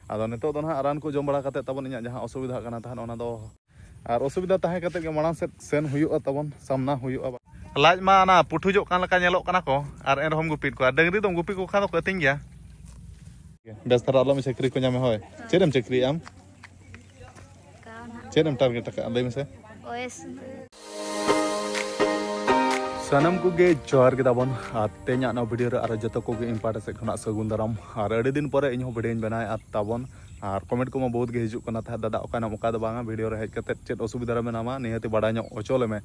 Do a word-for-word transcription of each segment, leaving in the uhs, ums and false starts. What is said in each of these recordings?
ᱟᱫᱚ ᱱᱤᱛᱚᱜ ᱫᱚ ᱱᱟᱦᱟᱜ ᱨᱟᱱ ᱠᱚ ᱡᱚᱢ ᱵᱟᱲᱟ ᱠᱟᱛᱮ ᱛᱟᱵᱚᱱ ᱤᱧᱟᱹᱜ ᱡᱟᱦᱟᱸ ᱚᱥᱩᱵᱤᱫᱷᱟᱜ ᱠᱟᱱᱟ ᱛᱟᱦᱮᱸᱫ, ᱚᱱᱟ ᱫᱚ, ᱟᱨ ᱚᱥᱩᱵᱤᱫᱷᱟ ᱛᱟᱦᱮᱸ ᱠᱟᱛᱮ ᱜᱮ ᱢᱟᱲᱟᱝ ᱥᱮᱫ ᱥᱮᱱ ᱦᱩᱭᱩᱜᱼᱟ ᱛᱟᱵᱚᱱ, ᱥᱟᱢᱱᱟ ᱦᱩᱭᱩᱜᱼᱟ᱾ ᱞᱟᱡ ᱢᱟ ᱚᱱᱟ ᱯᱩᱴᱷᱩᱡᱚᱜ ᱠᱟᱱ ᱞᱮᱠᱟ ᱧᱮᱞᱚᱜ ᱠᱟᱱᱟ ᱠᱚ, ᱟᱨ ᱮᱱ ᱨᱮᱦᱚᱸᱢ ᱜᱩᱯᱤᱭᱮᱫ ᱠᱚᱣᱟ᱾ ᱰᱟᱹᱝᱨᱤ ᱫᱚᱢ ᱜᱩᱯᱤ ᱠᱚ ᱠᱷᱟᱱ ᱫᱚᱠᱚ ᱟᱹᱛᱤᱧ ᱜᱮᱭᱟ᱾ ᱵᱮᱥ ᱫᱷᱟᱨᱟ ᱟᱞᱚᱢ ᱪᱟᱹᱠᱨᱤ ᱠᱚ ᱧᱟᱢᱮ᱾ ᱦᱳᱭ, ᱪᱮᱫ ᱮᱢ ᱪᱟᱹᱠᱨᱤᱭᱮᱫ ᱟᱢ? ᱪᱮᱫ ᱮᱢ ᱴᱟᱨᱜᱮᱴ ᱟᱠᱟᱫᱼᱟ? ᱞᱟᱹᱭ ᱢᱮᱥᱮ᱾ ᱳᱭᱮᱥ᱾ ᱥᱟᱱᱟᱢ ᱠᱚᱜᱮ ᱡᱚᱦᱟᱨ ᱜᱮ ᱛᱟᱵᱚᱱ, ᱟᱨ ᱛᱮᱦᱮᱧᱟᱜ ᱱᱚᱣᱟ ᱵᱷᱤᱰᱤᱭᱳ ᱨᱮ ᱟᱨᱚ ᱡᱚᱛᱚ ᱠᱚᱜᱮ ᱤᱧ ᱯᱟᱦᱴᱟ ᱥᱮᱫ ᱠᱷᱚᱱᱟᱜ ᱥᱟᱹᱜᱩᱱ ᱫᱟᱨᱟᱢ᱾ ᱟᱨ ᱟᱹᱰᱤ ᱫᱤᱱ ᱯᱚᱨᱮ ᱤᱧ ᱦᱚᱸ ᱵᱷᱤᱰᱤᱭᱳᱧ ᱵᱮᱱᱟᱣᱮᱫᱼᱟ ᱛᱟᱵᱚᱱ, ᱟᱨ ᱠᱚᱢᱮᱱᱴ ᱠᱚᱢᱟ ᱵᱚᱦᱩᱛ ᱜᱮ ᱦᱤᱡᱩᱜ ᱠᱟᱱᱟ ᱛᱟᱦᱮᱸᱫ, "ᱫᱟᱫᱟ ᱚᱠᱟᱭᱱᱟᱢ, ᱚᱠᱟ ᱫᱚ ᱵᱟᱝᱟ, ᱵᱷᱤᱰᱤᱭᱳ ᱨᱮ ᱦᱮᱡ ᱠᱟᱛᱮᱫ ᱪᱮᱫ ᱚᱥᱩᱵᱤᱫᱷᱟ ᱨᱮ ᱢᱮᱱᱟᱢᱟ, ᱱᱤᱦᱟᱹᱛᱤ ᱵᱟᱰᱟᱭ ᱧᱚᱜ ᱦᱚᱪᱚ ᱞᱮᱢᱮ?"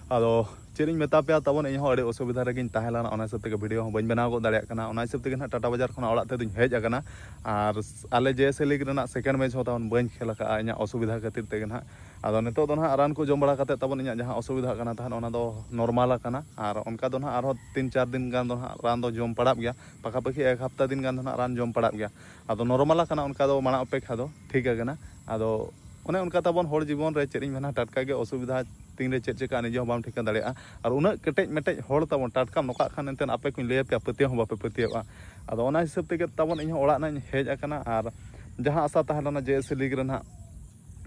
ᱟᱫᱚ ᱪᱮᱫ ᱤᱧ ᱢᱮᱛᱟ ᱯᱮᱭᱟ ᱛᱟᱵᱚᱱ, ᱤᱧ ᱦᱚᱸ ᱟᱹᱰᱤ ᱚᱥᱩᱵᱤᱫᱷᱟ ᱨᱮᱜᱮᱧ ᱛᱟᱦᱮᱸ ᱞᱮᱱᱟ, ᱚᱱᱟ ᱦᱤᱥᱟᱹᱵ ᱛᱮᱜᱮ ᱵᱷᱤᱰᱤᱭᱳ ᱦᱚᱸ ᱵᱟᱹᱧ ᱵᱮᱱᱟᱣ ᱜᱚᱫ ᱫᱟᱲᱮᱭᱟᱜ ᱠᱟᱱᱟ᱾ ᱚᱱᱟ ᱦᱤᱥᱟᱹᱵ ᱛᱮᱜᱮ ᱱᱟᱦᱟᱜ ᱴᱟᱴᱟ ᱵᱟᱡᱟᱨ ᱠᱷᱚᱱᱟᱜ ᱚᱲᱟᱜ ᱛᱮᱫᱚᱧ ᱦᱮᱡ ᱟᱠᱟᱱᱟ, ᱟᱨ ᱟᱞᱮ ᱡᱮ ᱮᱥ ᱮ ᱞᱤᱜᱽ ᱨᱮᱱᱟᱜ ᱥᱮᱠᱮᱱᱰ ᱢᱮᱪ ᱦᱚᱸ ᱛᱟᱵᱚᱱ ᱵᱟᱹᱧ ᱠᱷᱮᱞ ᱟᱠᱟᱫᱼᱟ ᱤᱧᱟᱹᱜ ᱚᱥᱩᱵᱤᱫᱷᱟ ᱠᱷᱟᱹᱛᱤᱨ ᱛᱮᱜᱮ ᱱᱟᱦᱟᱜ᱾ ᱟᱫᱚ ᱱᱤᱛᱚᱜ ᱫᱚ ᱱᱟᱦᱟᱜ ᱨᱟᱱ ᱠᱚ ᱡᱚᱢ ᱵᱟᱲᱟ ᱠᱟᱛᱮᱫ ᱛᱟᱵᱚᱱ ᱤᱧᱟᱹᱜ ᱡᱟᱦᱟᱸ ᱚᱥᱩᱵᱤᱫᱷᱟ ᱠᱟᱱᱟ ᱛᱟᱦᱮᱸᱫ, ᱚᱱᱟ ᱫᱚ ᱱᱚᱨᱢᱟᱞ ᱟᱠᱟᱱᱟ, ᱟᱨ ᱚᱱᱠᱟ ᱫᱚ ᱱᱟᱦᱟᱜ ᱟᱨᱦᱚᱸ ᱛᱤᱱ ᱪᱟᱨ ᱫᱤᱱ ᱜᱟᱱ ᱫᱚ ᱱᱟᱦᱟᱜ ᱨᱟᱱ ᱫᱚ ᱡᱚᱢ ᱯᱟᱲᱟᱜ ᱜᱮᱭᱟ, ᱯᱟᱠᱟᱯᱟᱠᱤ ᱮᱠ ᱦᱟᱯᱛᱟ ᱫᱤᱱ ᱜᱟᱱ ᱫᱚ ᱱᱟᱦᱟᱜ ᱨᱟᱱ ᱡᱚᱢ ᱯᱟᱲᱟᱜ ᱜᱮᱭᱟ᱾ ᱟᱫᱚ ᱱᱚᱨᱢᱟᱞ ᱟᱠᱟᱱᱟ, ᱚᱱᱠᱟ ᱫᱚ ᱢᱟᱲᱟᱝ ᱚᱯᱮᱠᱷᱟ ᱫᱚ ᱴᱷᱤᱠ ᱟᱠᱟᱱᱟ᱾ ᱟᱫᱚ ᱚᱱᱮ ᱚᱱᱠᱟ ᱛᱟᱵᱚᱱ ᱦᱚᱲ ᱡᱤᱵᱚᱱ ᱨᱮ ᱪᱮᱫ ᱤᱧ ᱢᱮᱱᱟ, ᱴᱟᱴᱠᱟ ᱜᱮ ᱚᱥᱩᱵᱤᱫᱷᱟ ᱛᱤᱱᱨᱮ ᱪᱮᱫ ᱪᱤᱠᱟᱹᱜᱼᱟ ᱱᱤᱡᱮ ᱦᱚᱸ ᱵᱟᱢ ᱴᱷᱤᱠᱟᱹ ᱫᱟᱲᱮᱭᱟᱜᱼᱟ᱾ ᱟᱨ ᱩᱱᱟᱹᱜ ᱠᱮᱴᱮᱡ ᱢᱮᱴᱮᱡ ᱦᱚᱲ ᱛᱟᱵᱚᱱ, ᱴᱟᱴᱠᱟᱢ ᱱᱚᱠᱟᱜ ᱠᱷᱟᱱ ᱮᱱᱛᱮ ᱟᱯᱮ ᱠᱚᱧ ᱞᱟᱹᱭ ᱟᱯᱮᱭᱟ, ᱯᱟᱹᱛᱭᱟᱹᱣ ᱦᱚᱸ ᱵᱟᱯᱮ ᱯᱟᱹᱛᱭᱟᱹᱣᱟᱜᱼᱟ᱾ ᱟᱫᱚ ᱚᱱᱟ ᱦᱤᱥᱟᱹᱵ ᱛᱮᱜᱮ ᱛᱟᱵᱚᱱ ᱤᱧ ᱦᱚᱸ ᱚᱲᱟᱜ ᱱᱟᱜ ᱤᱧ ᱦᱮᱡ ᱟᱠᱟᱱᱟ, ᱟᱨ ᱡᱟᱦᱟᱸ ᱟᱥᱟ ᱛᱟᱦᱮᱸ ᱞᱮᱱᱟ ᱡᱮ ᱮᱥ ᱮ ᱞᱤᱜᱽ ᱨᱮ ᱱᱟᱜ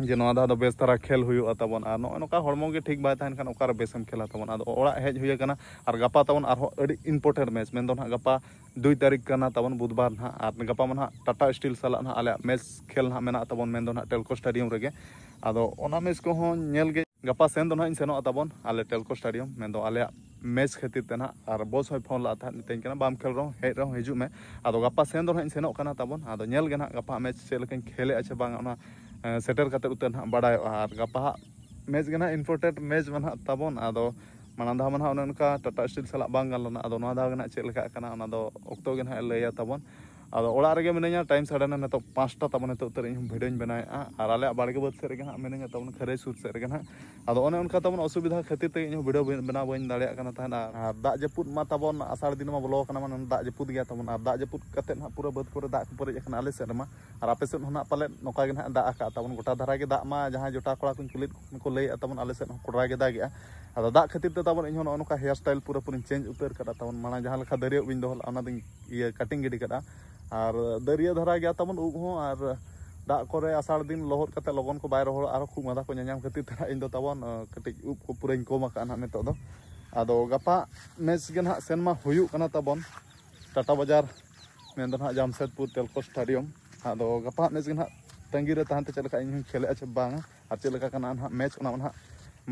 ᱡᱮ ᱱᱚᱣᱟ ᱫᱷᱟᱣ ᱫᱚ ᱵᱮᱥ ᱫᱷᱟᱨᱟ ᱠᱷᱮᱞ ᱦᱩᱭᱩᱜᱼᱟ ᱛᱟᱵᱚᱱ, ᱟᱨ ᱱᱚᱜᱼᱚᱭ ᱱᱚᱝᱠᱟ ᱦᱚᱲᱢᱚ ᱜᱮ ᱴᱷᱤᱠ ᱵᱟᱭ ᱛᱟᱦᱮᱱ ᱠᱷᱟᱱ ᱚᱠᱟᱨᱮ ᱵᱮᱥᱮᱢ ᱠᱷᱮᱞᱟ ᱛᱟᱵᱚᱱ᱾ ᱟᱫᱚ ᱚᱲᱟᱜ ᱦᱮᱡ ᱦᱩᱭ ᱟᱠᱟᱱᱟ, ᱟᱨ ᱜᱟᱯᱟ ᱛᱟᱵᱚᱱ ᱟᱨᱦᱚᱸ ᱟᱹᱰᱤ important match, ᱢᱮᱱᱫᱚ ᱱᱟᱦᱟᱜ ᱜᱟᱯᱟ ᱫᱩᱭ ᱛᱟᱹᱨᱤᱠᱷ ᱠᱟᱱᱟ ᱛᱟᱵᱚᱱ, ᱵᱩᱫᱷᱵᱟᱨ ᱱᱟᱦᱟᱜ, ᱟᱨ ᱜᱟᱯᱟ ᱢᱟ ᱱᱟᱦᱟᱜ ᱴᱟᱴᱟ ᱥᱴᱤᱞ ᱥᱟᱞᱟᱜ ᱱᱟᱦᱟᱜ ᱟᱞᱮᱭᱟᱜ ᱢᱮᱪ ᱠᱷᱮᱞ ᱱᱟᱦᱟᱜ ᱢᱮᱱᱟᱜ ᱛᱟᱵᱚᱱ, ᱢᱮᱱᱫᱚ ᱱᱟᱦᱟᱜ ᱴᱮᱞᱠᱳ ᱥᱴᱮᱰᱤᱭᱟᱢ ᱨᱮᱜᱮ᱾ ᱟᱫᱚ ᱚᱱᱟ ᱢᱮᱪ ᱠᱚᱦᱚᱸ ᱧᱮᱞ ᱜᱮ ᱜᱟᱯᱟ ᱥᱮᱱ ᱫᱚ ᱱᱟᱦᱟᱜ ᱤᱧ ᱥᱮᱱᱚᱜᱼᱟ ᱛᱟᱵᱚᱱ ᱟᱞᱮ ᱴᱮᱞᱠᱳ ᱥᱴᱮᱰᱤᱭᱟᱢ, ᱢᱮᱱᱫᱚ ᱟᱞᱮᱭᱟᱜ ᱢᱮᱪ ᱠᱷᱟᱹᱛᱤᱨ ᱛᱮ ᱱᱟᱦᱟᱜ᱾ ᱟᱨ ᱵᱚᱥ ᱦᱚᱸᱭ ᱯᱷᱳᱱ ᱞᱟᱜ ᱛᱟᱦᱮᱸᱫ, ᱢᱤᱛᱟᱹᱧ ᱠᱟᱱᱟ, "ᱵᱟᱢ ᱠᱷᱮᱞ ᱨᱮᱦᱚᱸ, ᱦᱮᱡ ᱨᱮᱦᱚᱸ ᱦᱤᱡᱩᱜ ᱢᱮ᱾" ᱟᱫᱚ ᱜᱟᱯᱟ ᱥᱮᱱ ᱫᱚ ᱱᱟᱦᱟᱜ ᱤᱧ ᱥᱮᱱᱚᱜ ᱠᱟᱱᱟ ᱛᱟᱵᱚᱱ᱾ ᱟᱫᱚ ᱧᱮᱞ ᱜᱮ ᱱᱟᱦᱟᱜ ᱜᱟᱯᱟ ᱢᱮᱪ ᱪᱮᱫ ᱞᱮᱠᱟᱧ ᱠᱷᱮᱞᱮᱜᱼᱟ ᱥᱮ ᱵᱟᱝ, ᱚᱱᱟ, ᱮ, ᱥᱮᱴᱮᱨ ᱠᱟᱛᱮᱫ ᱩᱛᱟᱹᱨ ᱱᱟᱦᱟᱜ ᱵᱟᱰᱟᱭᱚᱜᱼᱟ᱾ ᱟᱨ ᱜᱟᱯᱟ ᱦᱟᱜ ᱢᱮᱪ ᱜᱮ ᱱᱟᱦᱟᱜ important ᱢᱮᱪ ᱢᱟ ᱱᱟᱦᱟᱜ ᱛᱟᱵᱚᱱ᱾ ᱟᱫᱚ ᱢᱟᱲᱟᱝ ᱫᱷᱟᱣ ᱢᱟ ᱱᱟᱦᱟᱜ ᱚᱱᱮ ᱚᱱᱠᱟ ᱴᱟᱴᱟ ᱥᱴᱤᱞ ᱥᱟᱞᱟᱜ ᱵᱟᱝ ᱜᱟᱱ ᱞᱮᱱᱟ᱾ ᱟᱫᱚ ᱱᱚᱣᱟ ᱫᱷᱟᱣ ᱜᱮ ᱱᱟᱦᱟᱜ ᱪᱮᱫ ᱞᱮᱠᱟᱜ ᱠᱟᱱᱟ, ᱚᱱᱟ ᱫᱚ ᱚᱠᱛᱚ ᱜᱮ ᱱᱟᱦᱟᱜ ᱮ ᱞᱟᱹᱭᱟ ᱛᱟᱵᱚᱱ᱾ ᱟᱫᱚ ᱚᱲᱟᱜ ᱨᱮᱜᱮ ᱢᱤᱱᱟᱹᱧᱟ, ᱴᱟᱭᱤᱢ ᱥᱟᱰᱮᱱᱟ ᱱᱤᱛᱚᱜ ᱯᱟᱸᱪᱴᱟ ᱛᱟᱵᱚᱱ, ᱱᱤᱛᱚᱜ ᱩᱛᱟᱹᱨ ᱤᱧ ᱦᱚᱸ ᱵᱷᱤᱰᱤᱭᱳᱧ ᱵᱮᱱᱟᱣᱮᱫᱼᱟ᱾ ᱟᱨ ᱟᱞᱮᱭᱟᱜ ᱵᱟᱲᱜᱮ ᱵᱟᱹᱫᱽ ᱥᱮᱫ ᱨᱮᱜᱮ ᱱᱟᱦᱟᱜ ᱢᱤᱱᱟᱹᱧᱟ ᱛᱟᱵᱚᱱ, ᱠᱷᱟᱹᱨᱟᱹᱭ ᱥᱩᱨ ᱥᱮᱫ ᱨᱮᱜᱮ ᱱᱟᱦᱟᱜ᱾ ᱟᱫᱚ ᱚᱱᱮ ᱚᱱᱠᱟ ᱛᱟᱵᱚᱱ ᱚᱥᱩᱵᱤᱫᱷᱟ ᱠᱷᱟᱹᱛᱤᱨ ᱛᱮ ᱤᱧ ᱦᱚᱸ ᱵᱷᱤᱰᱤᱭᱳ ᱵᱟᱹᱧ ᱵᱮᱱᱟᱣ ᱵᱟᱹᱧ ᱫᱟᱲᱮᱭᱟᱜ ᱠᱟᱱᱟ ᱛᱟᱦᱮᱸᱫ᱾ ᱟᱨ ᱫᱟᱜ ᱡᱟᱹᱯᱩᱫ ᱢᱟ ᱛᱟᱵᱚᱱ ᱟᱥᱟᱲ ᱫᱤᱱ ᱢᱟ ᱵᱚᱞᱚ ᱟᱠᱟᱱᱟ, ᱢᱟᱱᱮ ᱫᱟᱜ ᱡᱟᱹᱯᱩᱫ ᱜᱮᱭᱟ ᱛᱟᱵᱚᱱ᱾ ᱟᱨ ᱫᱟᱜ ᱡᱟᱹᱯᱩᱫ ᱠᱟᱛᱮᱫ ᱱᱟᱦᱟᱜ ᱯᱩᱨᱟᱹ ᱵᱟᱹᱫᱽ ᱠᱚᱨᱮ ᱫᱟᱜ ᱠᱚ ᱯᱮᱨᱮᱡ ᱟᱠᱟᱱᱟ ᱟᱞᱮ ᱥᱮᱫ ᱨᱮᱢᱟ᱾ ᱟᱨ ᱟᱯᱮ ᱥᱮᱫ ᱦᱚᱸ ᱱᱟᱜ ᱯᱟᱞᱮᱫ ᱱᱚᱝᱠᱟ ᱜᱮ ᱱᱟᱜ ᱫᱟᱜ ᱟᱠᱟᱫ ᱛᱟᱵᱚᱱ, ᱜᱚᱴᱟ ᱫᱷᱟᱨᱟ ᱜᱮ ᱫᱟᱜ ᱢᱟ᱾ ᱡᱟᱦᱟᱸᱭ ᱡᱚᱴᱟᱣ ᱠᱚᱲᱟ ᱠᱚᱧ ᱠᱩᱞᱤᱭᱮᱫ ᱠᱚ ᱞᱟᱹᱭᱮᱫᱼᱟ ᱛᱟᱵᱚᱱ, ᱟᱞᱮ ᱥᱮᱫ ᱦᱚᱸ ᱠᱚᱰᱨᱟ ᱜᱮ ᱫᱟᱜᱮᱜᱼᱟ᱾ ᱟᱫᱚ ᱫᱟᱜ ᱠᱷᱟᱹᱛᱤᱨ ᱛᱮ ᱛᱟᱵᱚᱱ ᱤᱧᱦᱚᱸ ᱱᱚᱜᱼᱚ ᱱᱚᱝᱠᱟ hair style ᱯᱩᱨᱟᱹ ᱯᱩᱨᱤᱧ change ᱩᱛᱟᱹᱨ ᱠᱟᱫᱟ ᱛᱟᱵᱚᱱ᱾ ᱢᱟᱲᱟᱝ ᱡᱟᱦᱟᱸ ᱞᱮᱠᱟ ᱫᱟᱹᱨᱭᱟᱹ ᱩᱵ ᱤᱧ ᱫᱚᱦᱚ ᱞᱮᱫᱼᱟ, ᱚᱱᱟ ᱫᱚᱧ ᱤᱭᱟᱹ cutting ᱜᱤᱰᱤ ᱠᱟᱫᱟ᱾ ᱟᱨ ᱫᱟᱹᱨᱭᱟᱹ ᱫᱷᱟᱨᱟ ᱜᱮᱭᱟ ᱛᱟᱵᱚᱱ ᱩᱵ ᱦᱚᱸ, ᱟᱨ ᱫᱟᱜ ᱠᱚᱨᱮ ᱟᱥᱟᱲ ᱫᱤᱱ ᱞᱚᱦᱚᱫ ᱠᱟᱛᱮ ᱞᱚᱜᱚᱱ ᱠᱚ ᱵᱟᱭ ᱨᱚᱦᱚᱲᱚᱜᱼᱟ, ᱟᱨᱦᱚᱸ ᱠᱷᱩᱜ ᱢᱟᱸᱫᱟ ᱠᱚ ᱧᱟᱧᱟᱢ ᱠᱷᱟᱹᱛᱤᱨ ᱛᱮ ᱱᱟᱜ ᱤᱧ ᱫᱚ ᱛᱟᱵᱚᱱ, ᱟᱸ, ᱠᱟᱹᱴᱤᱡ ᱩᱵ ᱠᱚ ᱯᱩᱨᱟᱹᱧ ᱠᱚᱢ ᱟᱠᱟᱫᱼᱟ ᱱᱟᱜ ᱱᱤᱛᱚᱜ ᱫᱚ᱾ ᱟᱫᱚ ᱜᱟᱯᱟ match ᱜᱮ ᱱᱟᱜ ᱥᱮᱱ ᱢᱟ ᱦᱩᱭᱩᱜ ᱠᱟᱱᱟ ᱛᱟᱵᱚᱱ ᱴᱟᱴᱟ ᱵᱟᱡᱟᱨ, ᱢᱮᱱᱫᱚ ᱱᱟᱜ ᱡᱟᱢᱥᱮᱫᱽᱯᱩᱨ ᱴᱮᱞᱠᱳ stadium᱾ ᱟᱫᱚ ᱜᱟᱯᱟ ᱦᱟᱸᱜ match ᱜᱮ ᱱᱟᱜ ᱛᱟᱺᱜᱤ ᱨᱮ ᱛᱟᱦᱮᱱ ᱛᱮ, ᱪᱮᱫ ᱞᱮᱠᱟ ᱤᱧ ᱦᱚᱸᱧ ᱠᱷᱮᱞᱮᱜᱼᱟ ᱪᱮ ᱵᱟᱝᱟ, ᱟᱨ ᱪᱮᱫ ᱞᱮᱠᱟ ᱠᱟᱱᱟ ᱱᱟᱜ match, ᱚᱱᱟ ᱢᱟ ᱱᱟᱜ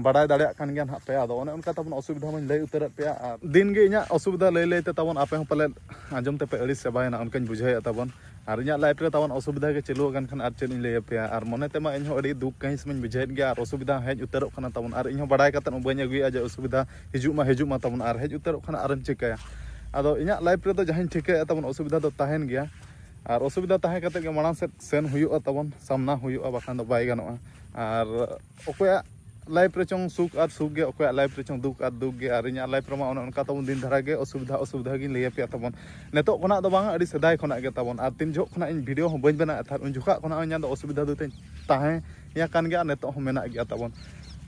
ᱵᱟᱰᱟᱭ ᱫᱟᱲᱮᱭᱟᱜ ᱠᱟᱱ ᱜᱮᱭᱟ ᱱᱟᱜ ᱯᱮ᱾ ᱟᱫᱚ ᱚᱱᱮ ᱚᱱᱠᱟ ᱛᱟᱵᱚᱱ ᱚᱥᱩᱵᱤᱫᱷᱟ ᱢᱟᱧ ᱞᱟᱹᱭ ᱩᱛᱟᱹᱨᱟᱫ ᱯᱮᱭᱟ, ᱟᱨ ᱫᱤᱱ ᱜᱮ ᱤᱧᱟᱹᱜ ᱚᱥᱩᱵᱤᱫᱷᱟ ᱞᱟᱹᱭ ᱞᱟᱹᱭ ᱛᱮ ᱛᱟᱵᱚᱱ ᱟᱯᱮ ᱦᱚᱸ ᱯᱟᱞᱮᱫ ᱟᱸᱡᱚᱢ ᱛᱮᱯᱮ ᱟᱹᱲᱤᱥ ᱪᱟᱵᱟᱭᱮᱱᱟ, ᱚᱱᱠᱟᱧ ᱵᱩᱡᱷᱟᱹᱣᱮᱫᱼᱟ ᱛᱟᱵᱚᱱ᱾ ᱟᱨ ᱤᱧᱟᱹᱜ life ᱨᱮ ᱛᱟᱵᱚᱱ ᱚᱥᱩᱵᱤᱫᱷᱟ ᱜᱮ ᱪᱟᱹᱞᱩ ᱟᱠᱟᱱ ᱠᱷᱟᱱ ᱟᱨ ᱪᱮᱫ ᱤᱧ ᱞᱟᱹᱭ ᱟᱯᱮᱭᱟ᱾ ᱟᱨ ᱢᱚᱱᱮ ᱛᱮᱢᱟ ᱤᱧᱦᱚᱸ ᱟᱹᱰᱤ ᱫᱩᱠ ᱠᱟᱹᱦᱤᱥ ᱢᱟᱧ ᱵᱩᱡᱷᱟᱹᱣᱮᱫ ᱜᱮᱭᱟ, ᱟᱨ ᱚᱥᱩᱵᱤᱫᱷᱟ ᱦᱮᱡ ᱩᱛᱟᱹᱨᱚᱜ ᱠᱟᱱᱟ ᱛᱟᱵᱚᱱ, ᱟᱨ ᱤᱧᱦᱚᱸ ᱵᱟᱰᱟᱭ ᱠᱟᱛᱮᱫ ᱦᱚᱸ ᱵᱟᱹᱧ ᱟᱹᱜᱩᱭᱮᱫᱼᱟ ᱡᱮ ᱚᱥᱩᱵᱤᱫᱷᱟ ᱦᱤᱡᱩᱜ ᱢᱟ, ᱦᱤᱡᱩᱜ ᱢᱟ ᱛᱟᱵᱚᱱ, ᱟᱨ ᱦᱮᱡ ᱩᱛᱟᱹᱨᱚᱜ ᱠᱷᱟᱱ ᱟᱨᱮᱢ ᱪᱤᱠᱟᱹᱭᱟ? ᱟᱫᱚ ᱤᱧᱟᱹᱜ life ᱨᱮᱫᱚ ᱡᱟᱦᱟᱸᱧ ᱴᱷᱤᱠᱟᱹᱭᱮᱫᱼᱟ ᱛᱟᱵᱚᱱ, ᱚᱥᱩᱵᱤᱫᱷᱟ ᱫᱚ ᱛᱟᱦᱮᱱ ᱜᱮᱭᱟ, ᱟᱨ ᱚᱥᱩᱵᱤᱫᱷᱟ ᱛᱟᱦᱮᱸ ᱠᱟᱛᱮᱫ ᱜᱮ ᱢᱟᱲᱟᱝ ᱥᱮᱫ ᱥᱮᱱ ᱦᱩᱭᱩᱜᱼᱟ ᱛᱟᱵᱚᱱ, ᱥᱟᱢᱱᱟ ᱦᱩᱭᱩᱜᱼᱟ, ᱵᱟᱠᱷᱟᱱ ᱫᱚ ᱵᱟᱭ ᱜᱟᱱᱚᱜᱼᱟ᱾ ᱟᱨ ᱚᱠᱚᱭᱟᱜ life ᱨᱮᱪᱚᱝ ᱥᱩᱠ ᱟᱨ ᱥᱩᱠ ᱜᱮ, ᱚᱠᱚᱭᱟᱜ life ᱨᱮᱪᱚᱝ ᱫᱩᱠ ᱟᱨ ᱫᱩᱠ ᱜᱮ, ᱟᱨ ᱤᱧᱟᱹᱜ life ᱨᱮᱢᱟ ᱚᱱᱮ ᱚᱱᱠᱟ ᱛᱟᱵᱚᱱ ᱫᱤᱱ ᱫᱷᱟᱨᱟ ᱜᱮ ᱚᱥᱩᱵᱤᱫᱷᱟ ᱚᱥᱩᱵᱤᱫᱷᱟ ᱜᱤᱧ ᱞᱟᱹᱭ ᱟᱯᱮᱭᱟ ᱛᱟᱵᱚᱱ᱾ ᱱᱤᱛᱚᱜ ᱠᱷᱚᱱᱟᱜ ᱫᱚ ᱵᱟᱝ, ᱟᱹᱰᱤ ᱥᱮᱫᱟᱭ ᱠᱷᱚᱱᱟᱜ ᱜᱮ ᱛᱟᱵᱚᱱ, ᱟᱨ ᱛᱤᱱ ᱡᱚᱦᱚᱜ ᱠᱷᱚᱱᱟᱜ ᱤᱧ video ᱦᱚᱸ ᱵᱟᱹᱧ ᱵᱮᱱᱟᱣᱮᱫ ᱛᱟᱦᱮᱸᱫ, ᱩᱱ ᱡᱚᱠᱷᱟᱜ ᱠᱷᱚᱱᱟᱜ ᱦᱚᱸ ᱤᱧᱟᱹᱜ ᱫᱚ ᱚᱥᱩᱵᱤᱫᱷᱟ ᱫᱚ ᱛᱤᱧ ᱛᱟᱦᱮᱸ ᱟᱠᱟᱱ ᱜᱮᱭᱟ, ᱱᱤᱛᱚᱜ ᱦᱚᱸ ᱢᱮᱱᱟᱜ ᱜᱮᱭᱟ ᱛᱟᱵᱚᱱ᱾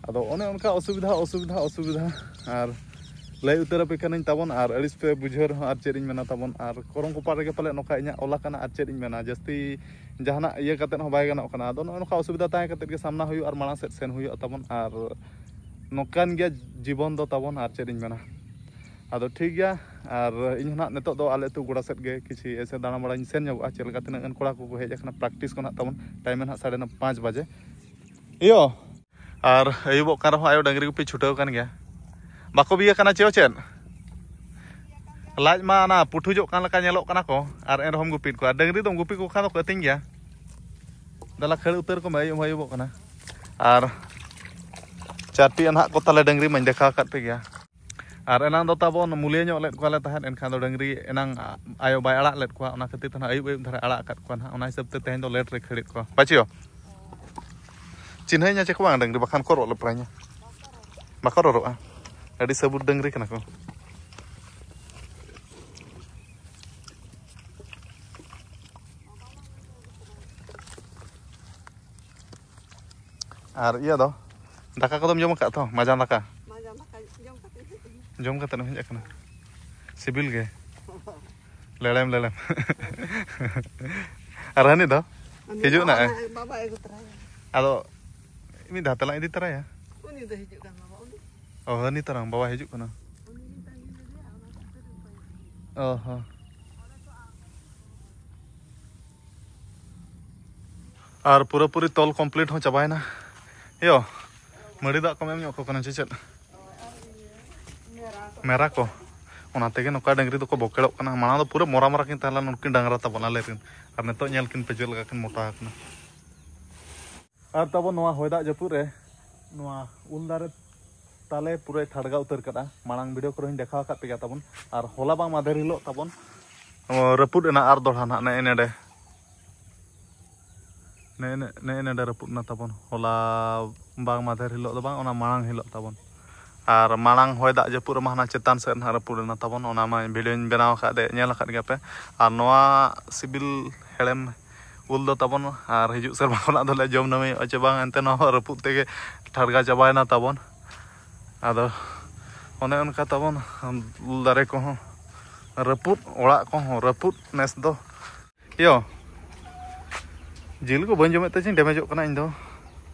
ᱟᱫᱚ ᱚᱱᱮ ᱚᱱᱠᱟ ᱚᱥᱩᱵᱤᱫᱷᱟ, ᱚᱥᱩᱵᱤᱫᱷᱟ, ᱚᱥᱩᱵᱤᱫᱷᱟ, ᱟᱨ ᱞᱟᱹᱭ ᱩᱛᱟᱹᱨ ᱟᱯᱮ ᱠᱟᱹᱱᱟᱹᱧ ᱛᱟᱵᱚᱱ, ᱟᱨ ᱟᱹᱲᱤᱥ ᱯᱮ ᱵᱩᱡᱷᱟᱹᱣ ᱨᱮᱦᱚᱸ ᱟᱨ ᱪᱮᱫ ᱤᱧ ᱢᱮᱱᱟ ᱛᱟᱵᱚᱱ, ᱟᱨ ᱠᱚᱨᱚᱢ ᱠᱚᱯᱟᱲ ᱨᱮᱜᱮ ᱯᱟᱞᱮ ᱱᱚᱝᱠᱟ ᱤᱧᱟᱹᱜ ᱚᱞ ᱟᱠᱟᱱᱟ, ᱟᱨ ᱪᱮᱫ ᱤᱧ ᱢᱮᱱᱟ, ᱡᱟᱹᱥᱛᱤ ᱡᱟᱦᱟᱱᱟᱜ ᱤᱭᱟᱹ ᱠᱟᱛᱮᱫ ᱦᱚᱸ ᱵᱟᱭ ᱜᱟᱱᱚᱜ ᱠᱟᱱᱟ᱾ ᱟᱫᱚ ᱱᱚᱜᱼᱚ ᱱᱚᱝᱠᱟ ᱚᱥᱩᱵᱤᱫᱷᱟ ᱛᱟᱦᱮᱸ ᱠᱟᱛᱮᱫ ᱜᱮ ᱥᱟᱢᱱᱟ ᱦᱩᱭᱩᱜᱼᱟ ᱟᱨ ᱢᱟᱲᱟᱝ ᱥᱮᱫ ᱥᱮᱱ ᱦᱩᱭᱩᱜᱼᱟ ᱛᱟᱵᱚᱱ, ᱟᱨ ᱱᱚᱝᱠᱟᱱ ᱜᱮᱭᱟ ᱡᱤᱵᱚᱱ ᱫᱚ ᱛᱟᱵᱚᱱ, ᱟᱨ ᱪᱮᱫ ᱤᱧ ᱢᱮᱱᱟ᱾ ᱟᱫᱚ ᱴᱷᱤᱠ ᱜᱮᱭᱟ, ᱟᱨ ᱤᱧ ᱦᱚᱸ ᱱᱟᱜ ᱱᱤᱛᱚᱜ ᱫᱚ ᱟᱞᱮ ᱟᱹᱛᱩ ᱜᱚᱲᱟ ᱥᱮᱫ ᱜᱮ ᱠᱤᱪᱷᱤ ᱮᱥᱮ ᱫᱟᱬᱟ ᱵᱟᱲᱟᱧ ᱥᱮᱱ ᱧᱚᱜᱚᱜᱼᱟ, ᱪᱮᱫ ᱞᱮᱠᱟ ᱛᱤᱱᱟᱹᱜ ᱜᱟᱱ ᱠᱚᱲᱟ ᱠᱚᱠᱚ ᱦᱮᱡ ᱟᱠᱟᱱᱟ᱾ Practice ᱠᱚ ᱱᱟᱜ ᱛᱟᱵᱚᱱ time ᱱᱟᱜ ᱥᱟᱲᱮ ᱱᱚ, ᱯᱟᱸᱪ ᱵᱟᱡᱮ᱾ ᱤᱭᱳ, ᱟᱨ ᱟᱹᱭᱩᱵᱚᱜ ᱠᱟᱱ ᱨᱮᱦᱚᱸ ᱟᱭᱳ ᱰᱟᱹᱝᱨᱤ ᱜᱩᱯᱤ ᱪᱷᱩᱴᱟᱹᱣ ᱠᱟᱱ ᱜᱮᱭᱟ᱾ ᱵᱟᱠᱚ ᱵᱤᱭᱟᱹ ᱠᱟᱱᱟ ᱪᱮ ᱪᱮᱫ? ᱞᱟᱡ ᱢᱟ ᱚᱱᱟ ᱯᱩᱴᱷᱩᱡᱚᱜ ᱠᱟᱱ ᱞᱮᱠᱟ ᱧᱮᱞᱚᱜ ᱠᱟᱱᱟ ᱠᱚ, ᱟᱨ ᱮᱱ ᱨᱮᱦᱚᱸᱢ ᱜᱩᱯᱤᱭᱮᱫ ᱠᱚᱣᱟ᱾ ᱰᱟᱹᱝᱨᱤ ᱫᱚᱢ ᱜᱩᱯᱤ ᱠᱚ ᱠᱷᱟᱱ ᱫᱚᱠᱚ ᱟᱹᱛᱤᱧ ᱜᱮᱭᱟ᱾ ᱫᱮᱞᱟ ᱠᱷᱟᱹᱲ ᱩᱛᱟᱹᱨ ᱠᱚᱢᱮ, ᱟᱹᱭᱩᱵ ᱦᱚᱸ ᱟᱹᱭᱩᱵᱚᱜ ᱠᱟᱱᱟ᱾ ᱟᱨ ᱪᱟᱨᱴᱤ ᱟᱱᱦᱟᱜ ᱠᱚ ᱛᱟᱞᱮ ᱰᱟᱹᱝᱨᱤ ᱢᱟᱧ ᱫᱮᱠᱷᱟᱣ ᱟᱠᱟᱫ ᱯᱮ ᱜᱮᱭᱟ᱾ ᱟᱨ ᱮᱱᱟᱝ ᱫᱚ ᱛᱟᱵᱚᱱ ᱢᱩᱞᱤᱭᱟᱹ ᱧᱚᱜ ᱞᱮᱫ ᱠᱚᱣᱟᱞᱮ ᱛᱟᱦᱮᱸᱫ, ᱮᱱᱠᱷᱟᱱ ᱫᱚ ᱰᱟᱹᱝᱨᱤ ᱮᱱᱟᱝ ᱟᱭᱳ ᱵᱟᱭ ᱟᱲᱟᱜ ᱞᱮᱫ ᱠᱚᱣᱟ, ᱚᱱᱟ ᱠᱷᱟᱹᱛᱤᱨ ᱛᱮ ᱱᱟᱦᱟᱜ ᱟᱹᱭᱩᱵ ᱟᱹᱭᱩᱵ ᱫᱷᱟᱨᱟ ᱟᱲᱟᱜ ᱟᱠᱟᱫ ᱠᱚᱣᱟ ᱱᱟᱦᱟᱜ᱾ ᱚᱱᱟ ᱦᱤᱥᱟᱹᱵ ᱛᱮ ᱛᱮᱦᱮᱧ ᱫᱚ late ᱨᱮ ᱠᱷᱟᱹᱲᱮᱫ ᱠᱚᱣᱟ᱾ ᱵᱟᱪᱤᱭᱳ, ᱪᱤᱱᱦᱟᱹᱧᱟ ᱪᱮ ᱠᱚ ᱵᱟᱝ ᱰᱟᱹᱝᱨᱤ, ᱵᱟᱠᱷᱟᱱ ᱠᱚ ᱨᱚᱜ ᱞᱮᱯᱲᱟᱧᱟ᱾ ᱵᱟᱠᱚ ᱨᱚᱨᱚᱜᱼᱟ, ᱟᱹᱰᱤ ᱥᱟᱹᱵᱩᱛ ᱰᱟᱹᱝᱨᱤ ᱠᱟᱱᱟ ᱠᱚ᱾ ᱟᱨ ᱤᱭᱟᱹ ᱫᱚ, ᱫᱟᱠᱟ ᱠᱚᱫᱚᱢ ᱡᱚᱢ ᱟᱠᱟᱫ ᱛᱚ? ᱢᱟᱡᱟᱱ ᱫᱟᱠᱟ? ᱢᱟᱡᱟᱱ ᱫᱟᱠᱟ ᱡᱚᱢ ᱠᱟᱛᱮ ᱦᱮᱡ ᱟᱠᱟᱱᱟ᱾ ᱡᱚᱢ ᱠᱟᱛᱮ ᱮᱢ ᱦᱮᱡ ᱟᱠᱟᱱᱟ? ᱥᱤᱵᱤᱞ ᱜᱮ? ᱞᱮᱲᱮᱢ ᱞᱮᱲᱮᱢ᱾ ᱟᱨ ᱦᱟᱹᱱᱤ ᱫᱚ? ᱩᱱᱤ ᱦᱤᱡᱩᱜ ᱱᱟᱭ? ᱵᱟᱵᱟ, ᱵᱟᱵᱟ ᱟᱹᱜᱩ ᱛᱚᱨᱟᱭᱟ᱾ ᱟᱫᱚ ᱢᱤᱫ ᱫᱷᱟᱣ ᱛᱮᱞᱟᱝ ᱤᱫᱤ ᱛᱚᱨᱟᱭᱟ᱾ ᱩᱱᱤ ᱫᱚ ᱦᱤᱡᱩᱜ ᱠᱟᱱ ᱵᱟᱵᱟ, ᱩᱱᱤ᱾ ᱚ, ᱦᱟᱹᱱᱤ ᱛᱟᱨᱟᱝ ᱵᱟᱵᱟ ᱦᱤᱡᱩᱜ ᱠᱟᱱᱟ᱾ ᱩᱱᱤ ᱛᱟᱺᱜᱤ ᱞᱮᱫᱮᱭᱟ, ᱚᱱᱟ ᱠᱷᱟᱹᱛᱤᱨ ᱩᱯᱟᱹᱭ ᱚ ᱦᱚᱸ᱾ ᱟᱨ ᱯᱩᱨᱟᱹᱯᱩᱨᱤ ᱛᱚᱞ complete ᱦᱚᱸ ᱪᱟᱵᱟᱭᱮᱱᱟ᱾ ᱭᱳ, ᱢᱟᱹᱰᱤ ᱫᱟᱜ ᱠᱚᱢ ᱮᱢ ᱧᱚᱜ ᱟᱠᱚ ᱠᱟᱱᱟ ᱥᱮ ᱪᱮᱫ? ᱢᱮᱨᱟ ᱠᱚ᱾ ᱚᱱᱟ ᱛᱮᱜᱮ ᱱᱚᱝᱠᱟ ᱰᱟᱹᱝᱨᱤ ᱫᱚᱠᱚ ᱵᱚᱠᱮᱲᱚᱜ ᱠᱟᱱᱟ᱾ ᱢᱟᱲᱟᱝ ᱫᱚ ᱯᱩᱨᱟᱹ ᱢᱚᱨᱟ ᱢᱚᱨᱟ ᱠᱤᱱ ᱛᱟᱦᱮᱸ ᱞᱮᱱᱟ ᱱᱩᱠᱤᱱ ᱰᱟᱝᱨᱟ ᱛᱟᱵᱚᱱ ᱟᱞᱮ ᱨᱮᱱ᱾ ᱟᱨ ᱱᱤᱛᱚᱜ ᱧᱮᱞ ᱠᱤᱱ ᱯᱮ ᱪᱮᱫ ᱞᱮᱠᱟ ᱠᱤᱱ ᱢᱚᱴᱟ ᱟᱠᱟᱱᱟ᱾ ᱟᱨ ᱛᱟᱵᱚᱱ ᱱᱚᱣᱟ ᱦᱚᱭ ᱫᱟᱜ ᱡᱟᱹᱯᱩᱫ ᱨᱮ ᱱᱚᱣᱟ ᱩᱞ ᱫᱟᱨᱮ ᱛᱟᱞᱮ ᱯᱩᱨᱟᱹᱭ ᱴᱷᱟᱰᱜᱟ ᱩᱛᱟᱹᱨ ᱠᱟᱫᱟ᱾ ᱢᱟᱲᱟᱝ video ᱠᱚᱨᱮ ᱦᱚᱸᱧ ᱫᱮᱠᱷᱟᱣ ᱟᱠᱟᱫ ᱯᱮᱜᱮᱭᱟ ᱛᱟᱵᱚᱱ᱾ ᱟᱨ ᱦᱚᱞᱟ ᱵᱟᱝ ᱢᱟᱫᱷᱮᱨ ᱦᱤᱞᱳᱜ ᱛᱟᱵᱚᱱ, ᱚ, ᱨᱟᱹᱯᱩᱫ ᱮᱱᱟ ᱟᱨ ᱫᱚᱲᱦᱟ ᱱᱟᱦᱟᱜ ᱱᱮᱜᱼᱮ ᱱᱮᱰᱮ᱾ ᱱᱮᱜᱼᱮ ᱱᱮ-, ᱱᱮᱜᱼᱮ ᱱᱮᱰᱮ ᱨᱟᱹᱯᱩᱫ ᱮᱱᱟ ᱛᱟᱵᱚᱱ᱾ ᱦᱚᱞᱟ ᱵᱟᱝ ᱢᱟᱫᱷᱮᱨ ᱦᱤᱞᱳᱜ ᱫᱚ ᱵᱟᱝ, ᱚᱱᱟ ᱢᱟᱲᱟᱝ ᱦᱤᱞᱳᱜ ᱛᱟᱵᱚᱱ᱾ ᱟᱨ ᱢᱟᱲᱟᱝ ᱦᱚᱭ ᱫᱟᱜ ᱡᱟᱹᱯᱩᱫ ᱨᱮᱢᱟ ᱦᱟᱱᱟ ᱪᱮᱛᱟᱱ ᱥᱮᱫ ᱱᱟᱦᱟᱜ ᱨᱟᱹᱯᱩᱫ ᱮᱱᱟ ᱛᱟᱵᱚᱱ᱾ ᱚᱱᱟ ᱢᱟ videoᱧ ᱵᱮᱱᱟᱣ ᱟᱠᱟᱫ ᱫᱮ, ᱧᱮᱞ ᱟᱠᱟᱫ ᱜᱮᱭᱟ ᱯᱮ᱾ ᱟᱨ ᱱᱚᱣᱟ ᱥᱤᱵᱤᱞ ᱦᱮᱲᱮᱢ ᱩᱞ ᱫᱚ ᱛᱟᱵᱚᱱ ᱟᱨ ᱦᱤᱡᱩᱜ ᱥᱮᱨᱢᱟ ᱠᱷᱚᱱᱟᱜ ᱫᱚᱞᱮ ᱡᱚᱢ ᱱᱟᱹᱢᱟᱹᱭᱚᱜᱼᱟ ᱪᱮ ᱵᱟᱝ, ᱮᱱᱛᱮ ᱱᱚᱣᱟ ᱦᱚᱸ ᱨᱟᱹᱯᱩᱫ ᱛᱮᱜᱮ ᱴᱷᱟᱲᱜᱟ ᱪᱟᱵᱟᱭᱮᱱᱟ ᱛᱟᱵᱚᱱ᱾ ᱟᱫᱚ ᱚᱱᱮ ᱚᱱᱠᱟ ᱛᱟᱵᱚᱱ ᱩᱞ ᱫᱟᱨᱮ ᱠᱚᱦᱚᱸ ᱨᱟᱹᱯᱩᱫ, ᱚᱲᱟᱜ ᱠᱚᱦᱚᱸ ᱨᱟᱹᱯᱩᱫ ᱱᱮᱥ ᱫᱚ᱾ ᱤᱭᱳ, ᱡᱤᱞ ᱠᱚ ᱵᱟᱹᱧ ᱡᱚᱢᱮᱫ ᱛᱮ ᱪᱮᱧ ᱰᱮᱢᱮᱡᱚᱜ ᱠᱟᱱᱟ ᱤᱧ ᱫᱚ᱾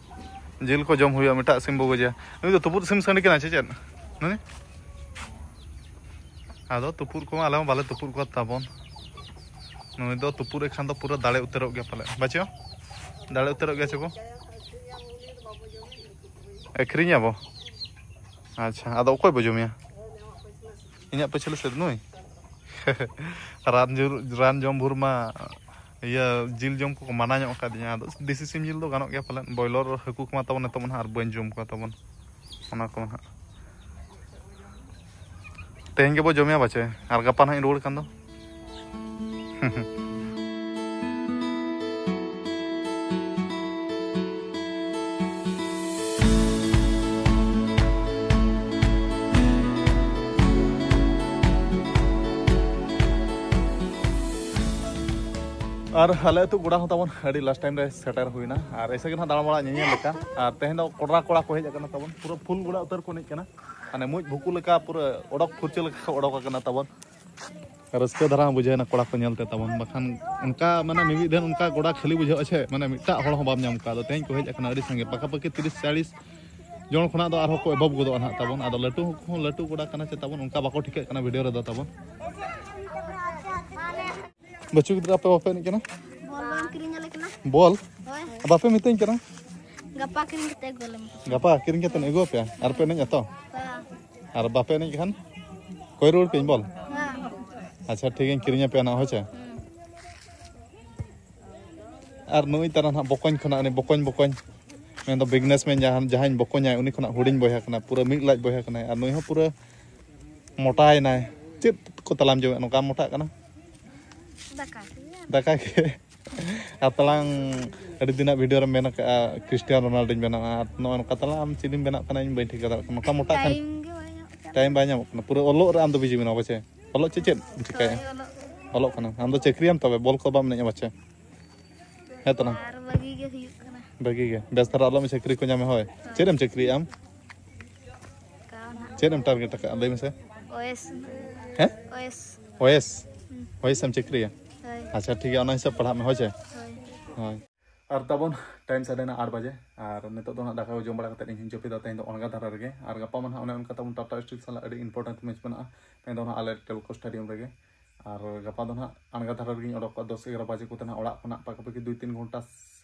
ᱡᱤᱞ ᱠᱚ ᱡᱚᱢ ᱦᱩᱭᱩᱜᱼᱟ, ᱢᱤᱫᱴᱟᱜ ᱥᱤᱢ ᱵᱚ ᱜᱚᱡᱮᱭᱟ᱾ ᱱᱩᱭ ᱫᱚ ᱛᱩᱯᱩᱫ ᱥᱤᱢ ᱥᱟᱺᱰᱤ ᱠᱟᱱᱟᱭ ᱥᱮ ᱪᱮᱫ? ᱱᱩᱭ? ᱟᱫᱚ ᱛᱩᱯᱩᱫ ᱠᱚᱢᱟ ᱟᱞᱮ ᱢᱟ ᱵᱟᱞᱮ ᱛᱩᱯᱩᱫ ᱠᱚᱣᱟ ᱛᱟᱵᱚᱱ᱾ ᱱᱩᱭ ᱫᱚ ᱛᱩᱯᱩᱫ ᱨᱮ ᱠᱷᱟᱱ ᱫᱚ ᱯᱩᱨᱟᱹ ᱫᱟᱲᱮ ᱩᱛᱟᱹᱨᱚᱜ ᱜᱮᱭᱟ ᱯᱟᱞᱮ᱾ ᱵᱟᱪᱚ? ᱫᱟᱲᱮ ᱩᱛᱟᱹᱨᱚᱜ ᱜᱮᱭᱟ ᱪᱮ ᱠᱚ? ᱟᱹᱠᱷᱨᱤᱧ ᱟᱵᱚ? ᱟᱪᱪᱷᱟ, ᱟᱫᱚ ᱚᱠᱚᱭ ᱵᱚ ᱡᱚᱢᱮᱭᱟ? ᱤᱧᱟᱹᱜ ᱯᱟᱹᱪᱷᱞᱟᱹ ᱥᱮᱫ ᱱᱩᱭ? ᱨᱟᱱ ᱡᱚᱨ-, ᱨᱟᱱ ᱡᱚᱢ ᱵᱷᱳᱨ ᱢᱟ ᱤᱭᱟᱹ ᱡᱤᱞ ᱡᱚᱢ ᱠᱚᱠᱚ ᱢᱟᱱᱟ ᱧᱚᱜ ᱟᱠᱟᱫᱤᱧᱟ᱾ ᱟᱫᱚ ᱫᱮᱥᱤ ᱥᱤᱢ ᱡᱤᱞ ᱫᱚ ᱜᱟᱱᱚᱜ ᱜᱮᱭᱟ ᱯᱟᱞᱮᱱ᱾ ᱵᱚᱭᱞᱚᱨ ᱦᱟᱹᱠᱩ ᱠᱚᱢᱟ ᱛᱟᱵᱚᱱ ᱱᱤᱛᱚᱜ ᱢᱟ ᱱᱟᱦᱟᱜ ᱟᱨ ᱵᱟᱹᱧ ᱡᱚᱢ ᱠᱚᱣᱟ ᱛᱟᱵᱚᱱ᱾ ᱚᱱᱟ ᱠᱚ ᱱᱟᱦᱟᱜ ᱛᱮᱦᱮᱧ ᱜᱮᱵᱚ ᱡᱚᱢᱮᱭᱟ ᱵᱟᱪᱮ, ᱟᱨ ᱜᱟᱯᱟ ᱱᱟᱦᱟᱜ ᱤᱧ ᱨᱩᱣᱟᱹᱲ ᱠᱷᱟᱱ ᱫᱚ᱾ ᱟᱨ ᱟᱞᱮ ᱟᱹᱛᱩ ᱜᱚᱰᱟ ᱦᱚᱸ ᱛᱟᱵᱚᱱ ᱟᱹᱰᱤ ᱞᱟᱥᱴ ᱴᱟᱭᱤᱢ ᱨᱮ ᱥᱮᱴᱮᱨ ᱦᱩᱭᱱᱟ᱾ ᱟᱨ ᱮᱭᱥᱮ ᱜᱮ ᱱᱟᱦᱟᱜ ᱫᱟᱬᱟ ᱵᱟᱲᱟ ᱧᱮᱧᱮᱞ ᱞᱮᱠᱟ᱾ ᱟᱨ ᱛᱮᱦᱮᱧ ᱫᱚ ᱠᱚᱲᱟ ᱠᱚᱲᱟ ᱠᱚ ᱦᱮᱡ ᱟᱠᱟᱱᱟ ᱛᱟᱵᱚᱱ, ᱯᱩᱨᱟᱹ ᱯᱷᱩᱞ ᱜᱚᱰᱟ ᱩᱛᱟᱹᱨ ᱠᱚ ᱮᱱᱮᱡ ᱠᱟᱱᱟ᱾ ᱢᱟᱱᱮ ᱢᱩᱡ ᱵᱷᱩᱠᱩ ᱞᱮᱠᱟ ᱯᱩᱨᱟᱹ ᱚᱰᱚᱠ ᱯᱷᱩᱨᱪᱟᱹ ᱞᱮᱠᱟ ᱠᱚ ᱚᱰᱚᱠ ᱟᱠᱟᱱᱟ ᱛᱟᱵᱚᱱ᱾ ᱨᱟᱹᱥᱠᱟᱹ ᱫᱷᱟᱨᱟ ᱦᱚᱸ ᱵᱩᱡᱷᱟᱹᱣ ᱮᱱᱟ ᱠᱚᱲᱟ ᱠᱚ ᱧᱮᱞ ᱛᱮ ᱛᱟᱵᱚᱱ, ᱵᱟᱠᱷᱟᱱ ᱚᱱᱠᱟ ᱢᱟᱱᱮ ᱢᱤᱢᱤᱫ ᱫᱤᱱ ᱚᱱᱠᱟ ᱜᱚᱰᱟ ᱠᱷᱟᱹᱞᱤ ᱵᱩᱡᱷᱟᱹᱜᱼᱟ ᱥᱮ, ᱢᱟᱱᱮ ᱢᱤᱫᱴᱟᱜ ᱦᱚᱲ ᱦᱚᱸ ᱵᱟᱢ ᱧᱟᱢ ᱠᱚᱣᱟ᱾ ᱟᱫᱚ ᱛᱮᱦᱮᱧ ᱠᱚ ᱦᱮᱡ ᱟᱠᱟᱱᱟ ᱟᱹᱰᱤ ᱥᱟᱸᱜᱮ, ᱯᱟᱠᱟ ᱯᱟᱠᱤ ᱛᱤᱨᱤᱥ ᱪᱟᱞᱤᱥ ᱡᱚᱱ ᱠᱷᱚᱱᱟᱜ ᱫᱚ ᱟᱨᱦᱚᱸ ᱠᱚ ᱮᱵᱷᱚᱵ ᱜᱚᱫᱚᱜᱼᱟ ᱱᱟᱦᱟᱜ ᱛᱟᱵᱚᱱ᱾ ᱟᱫᱚ ᱞᱟᱹᱴᱩ ᱠᱚᱦᱚᱸ ᱞᱟᱹᱴᱩ ᱜᱚᱰᱟ ᱠᱟᱱᱟ ᱪᱮ ᱛᱟᱵᱚᱱ, ᱚᱱᱠᱟ ᱵᱟᱠᱚ ᱴᱷᱤᱠᱟᱹᱜ ᱠᱟᱱᱟ ᱵᱷᱤᱰᱤᱭᱳ ᱨᱮᱫᱚ ᱛᱟᱵᱚᱱ᱾ ᱵᱟᱹᱪᱩ ᱜᱤᱫᱽᱨᱟᱹ, ᱟᱯᱮ ᱵᱟᱯᱮ ᱮᱱᱮᱡ ᱠᱟᱱᱟ? ᱵᱚᱞ ᱵᱟᱢ ᱠᱤᱨᱤᱧ ᱟᱞᱮ ᱠᱟᱱᱟ? ᱵᱚᱞ? ᱦᱳᱭ᱾ ᱵᱟᱯᱮ ᱢᱤᱛᱟᱹᱧ ᱠᱟᱱᱟ? ᱜᱟᱯᱟ ᱠᱤᱨᱤᱧ ᱠᱟᱛᱮ ᱟᱹᱜᱩ ᱟᱞᱮ ᱢᱮ᱾ ᱜᱟᱯᱟ ᱠᱤᱨᱤᱧ ᱠᱟᱛᱮ ᱟᱹᱜᱩ ᱟᱯᱮᱭᱟ? ᱟᱨ ᱯᱮ ᱮᱱᱮᱡᱼᱟ ᱛᱚ? ᱵᱟᱝ᱾ ᱟᱨ ᱵᱟᱯᱮ ᱮᱱᱮᱡ ᱠᱷᱟᱱ ᱠᱚᱭ ᱨᱩᱣᱟᱹᱲ ᱯᱮᱭᱟᱹᱧ ᱵᱚᱞ? ᱵᱟᱝ᱾ ᱟᱪᱪᱷᱟ, ᱴᱷᱤᱠ ᱜᱮᱭᱟᱧ ᱠᱤᱨᱤᱧ ᱟᱯᱮᱭᱟ ᱱᱟᱜ, ᱦᱳᱭ ᱥᱮ? ᱦᱩᱸ᱾ ᱟᱨ ᱱᱩᱭ ᱛᱟᱨᱟ ᱱᱟᱜ ᱵᱚᱠᱚᱧ ᱠᱷᱚᱱᱟᱜ, ᱩᱱᱤ ᱵᱚᱠᱚᱧ ᱵᱚᱠᱚᱧ ᱢᱮᱱᱫᱚ ᱵᱤᱜᱽᱱᱮᱥ ᱢᱮᱱ ᱡᱟᱦᱟᱸ, ᱡᱟᱦᱟᱸᱭ ᱵᱚᱠᱚᱧᱟᱭ, ᱩᱱᱤ ᱠᱷᱚᱱᱟᱜ ᱦᱩᱰᱤᱧ ᱵᱚᱭᱦᱟ ᱠᱟᱱᱟᱭ, ᱯᱩᱨᱟᱹ ᱢᱤᱫ ᱞᱟᱡ ᱵᱚᱭᱦᱟ ᱠᱟᱱᱟᱭ᱾ ᱟᱨ ᱱᱩᱭ ᱦᱚᱸ ᱯᱩᱨᱟᱹ ᱢᱚᱴᱟᱭᱮᱱᱟᱭ᱾ ᱪᱮᱫ ᱠᱚ ᱛᱟᱞᱟᱢ ᱡᱚᱢᱮᱫ, ᱱᱚᱝᱠᱟᱢ ᱢᱚᱴᱟᱜ ᱠᱟᱱᱟ? ᱫᱟᱠᱟ ᱠᱚ᱾ ᱫᱟᱠᱟ ᱜᱮ᱾ ᱟᱨ ᱛᱟᱞᱟᱝ ᱟᱹᱰᱤ ᱫᱤᱱᱟᱜ ᱵᱷᱤᱰᱤᱭᱳ ᱨᱮᱢ ᱢᱮᱱ ᱟᱠᱟᱫᱼᱟ, ᱠᱨᱤᱥᱴᱤᱭᱟᱱᱳ ᱨᱳᱱᱟᱞᱰᱳᱧ ᱵᱮᱱᱟᱜᱼᱟ᱾ ᱟᱨ ᱱᱚᱜᱼᱚᱭ ᱱᱚᱝᱠᱟ ᱛᱟᱞᱟᱝ ᱟᱢ ᱪᱤᱞᱤᱢ ᱵᱮᱱᱟᱜ ᱠᱟᱱᱟ, ᱤᱧ ᱵᱟᱹᱧ ᱴᱷᱤᱠᱟᱹ ᱫᱟᱲᱮᱭᱟᱜ ᱠᱟᱱᱟ᱾ ᱱᱚᱝᱠᱟ ᱢᱚᱴᱟᱜ ᱠᱟᱱ ᱴᱟᱭᱤᱢ ᱜᱮ ᱵᱟᱭ ᱧᱟᱢᱚᱜ ᱠᱟᱱᱟ᱾ ᱴᱟᱭᱤᱢ ᱵᱟᱭ ᱧᱟᱢᱚᱜ ᱠᱟᱱᱟ᱾ ᱯᱩᱨᱟᱹ ᱚᱞᱚᱜ ᱨᱮ ᱟᱢ ᱫᱚ ᱵᱤᱡᱤ ᱢᱮᱱᱟᱜᱼᱟ ᱯᱟᱪᱮ? ᱚᱞᱚᱜ ᱪᱮ ᱪᱮᱫ ᱮᱢ ᱪᱤᱠᱟᱹᱭᱟ? ᱦᱳᱭ, ᱚᱞᱚᱜ ᱠᱟᱱᱟ᱾ ᱚᱞᱚᱜ ᱠᱟᱱᱟ᱾ ᱟᱢ ᱫᱚ ᱪᱟᱹᱠᱨᱤᱭᱟᱢ ᱛᱚᱵᱮ, ᱵᱚᱞ ᱠᱚ ᱵᱟᱢ ᱮᱱᱮᱡᱼᱟ ᱯᱟᱪᱮ? ᱦᱮᱸ ᱛᱟᱞᱟᱝ᱾ ᱟᱨ ᱵᱷᱟᱹᱜᱤ ᱜᱮ ᱦᱩᱭᱩᱜ ᱠᱟᱱᱟ᱾ ᱵᱷᱟᱹᱜᱤ ᱜᱮ᱾ ᱵᱮᱥ ᱫᱷᱟᱨᱟ ᱚᱞᱚᱜ ᱢᱮ, ᱪᱟᱹᱠᱨᱤ ᱠᱚ ᱧᱟᱢ ᱢᱮ, ᱦᱳᱭ᱾ ᱦᱳᱭ᱾ ᱪᱮᱫ ᱮᱢ ᱪᱟᱹᱠᱨᱤᱭᱟ ᱟᱢ? ᱠᱟᱣᱱᱟ᱾ ᱪᱮᱫ ᱮᱢ ᱴᱟᱨᱜᱮᱴ ᱟᱠᱟᱫᱼᱟ? ᱞᱟᱹᱭ ᱢᱮᱥᱮ᱾ ᱳᱭᱮᱥ᱾ ᱦᱮᱸ? ᱳᱭᱮᱥ᱾ ᱳᱭᱮᱥ? ᱦᱩᱸ᱾ ᱳᱭᱮᱥ ᱮᱢ ᱪᱟᱹᱠᱨᱤᱭᱟ? ᱦᱳᱭ᱾ ᱟᱪᱪᱷᱟ, ᱴᱷᱤᱠ ᱜᱮᱭᱟ, ᱚᱱᱟ ᱦᱤᱥᱟᱹᱵ ᱯᱟᱲᱦᱟᱜ ᱢᱮ, ᱦᱳᱭ ᱥᱮ? ᱦᱳᱭ᱾ ᱦᱳᱭ᱾ ᱟᱨ ᱛᱟᱵᱚᱱ ᱴᱟᱭᱤᱢ ᱥᱟᱰᱮᱱᱟ ᱟᱴ ᱵᱟᱡᱮ, ᱟᱨ ᱱᱤᱛᱚᱜ ᱫᱚ ᱱᱟᱦᱟᱜ ᱫᱟᱠᱟ ᱠᱚ ᱡᱚᱢ ᱵᱟᱲᱟ ᱠᱟᱛᱮᱫ ᱤᱧ ᱦᱚᱸᱧ ᱡᱟᱹᱯᱤᱫᱟ᱾ ᱛᱮᱦᱮᱧ ᱫᱚ ᱚᱱᱠᱟ ᱫᱷᱟᱨᱟ ᱨᱮᱜᱮ, ᱟᱨ ᱜᱟᱯᱟ ᱢᱟ ᱱᱟᱦᱟᱜ ᱚᱱᱮ ᱚᱱᱠᱟ ᱛᱟᱵᱚᱱ ᱴᱟᱴᱟ ᱥᱴᱤᱞ ᱥᱟᱞᱟᱜ ᱟᱹᱰᱤ ᱤᱢᱯᱚᱨᱴᱮᱱᱴ ᱢᱮᱪ ᱢᱮᱱᱟᱜᱼᱟ᱾ ᱛᱮᱦᱮᱧ ᱫᱚ ᱱᱟᱦᱟᱜ ᱟᱞᱮ ᱴᱮᱞᱠᱳ ᱥᱴᱮᱰᱤᱭᱟᱢ ᱨᱮᱜᱮ᱾ ᱟᱨ ᱜᱟᱯᱟ ᱫᱚ ᱱᱟᱦᱟᱜ ᱟᱬᱜᱟ ᱫᱷᱟᱨᱟ ᱨᱮᱜᱮᱧ ᱚᱰᱚᱠ ᱠᱚᱜᱼᱟ, ᱫᱚᱥ ᱮᱜᱟᱨᱚ ᱵᱟᱡᱮ ᱠᱚᱛᱮ ᱱᱟᱦᱟᱜ ᱚᱲᱟᱜ ᱠᱷᱚᱱᱟᱜ ᱯᱟᱠᱟ ᱯᱟᱠᱤ ᱫᱩᱭ ᱛᱤᱱ ᱜᱷᱚᱱᱴᱟ